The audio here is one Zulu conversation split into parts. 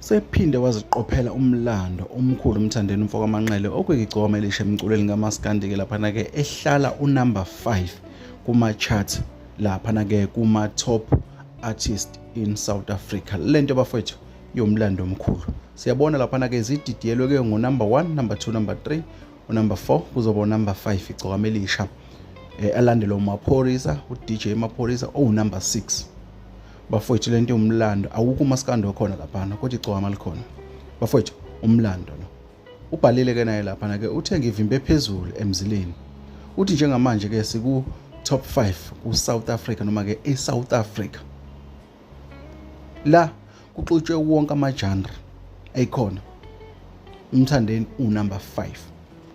Sephinde waziqophela umlando omkhulu uMthandeni umfo kaManqele okuyigcokama elisha emculweni kamaskandi-ke laphana-ke ehlala unumber 5 kuma-chart laphana-ke kuma-top artist in South Africa. Lento bafowethu yomlando omkhulu. Siyabona laphana-ke zididiyelwe-ke ngo-number 1, number 2, number 3, unumber 4 kuzoba unumber 5 igcokama elisha alandelwa uMaphorisa, uDJ Maphorisa owunumber 6. Bafowethu lento umlando awukho umaskandi okhona laphana kodwa igcokama likhona. Bafowethu umlando lo. Ubhalile ke naye laphana ke uthe ngivimbe phezulu emzileni. Uthi njengamanje ke siku top 5 ku South Africa noma ke e South Africa. La kuxutshwe wonke ama genre ayikhona. UMthandeni unumber 5.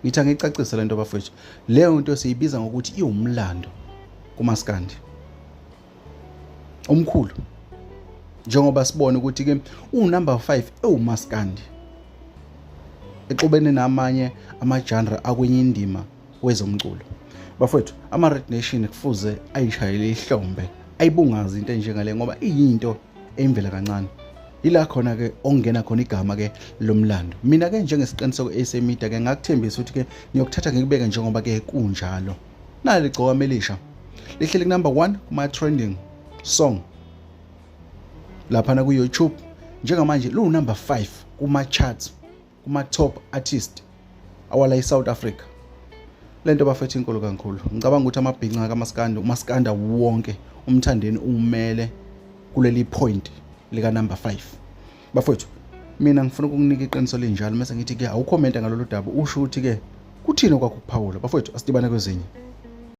Ngithi angicacise lento bafowethu. Leyo nto siyibiza ngokuthi iwumlando kumaskandi. Omkhulu. Njengoba sibona ukuthi ke unumber 5 ewumaskandi. Exubene namanye ama-genre akwenye indima wezomculo. Bafowethu, ama-Red Nation kufuze ayishayele ihlombe, ayibungaze into enjengale ngoba iyinto eyimvela kancane. Ila khona ke ongena khona igama ke lomlando. Mina ke njengesiqiniseko SA Media ke ngakuthembisa ukuthi ke ngiyokuthatha ngikubeke njengoba ke kunjalo. Nali igcokama elisha. Lihleli ku number 1 kuma trending song laphana ku YouTube. Njengamanje lu number 5 kuma charts kuma top artist awala eSouth Africa. Lento bafethu inkulu kakhulu. Ngicabanga ukuthi amabhinca kaMaskandi, uMaskanda wonke uMthandeni umele kuleli point lika number 5. Bafethu mina ngifuna ukukunika iqiniso linjalo mase ngithi ke awucomment ngalolu daba usho ukuthi ke kuthini okwakho ukuphawula. Bafethu asidibane kwezinye.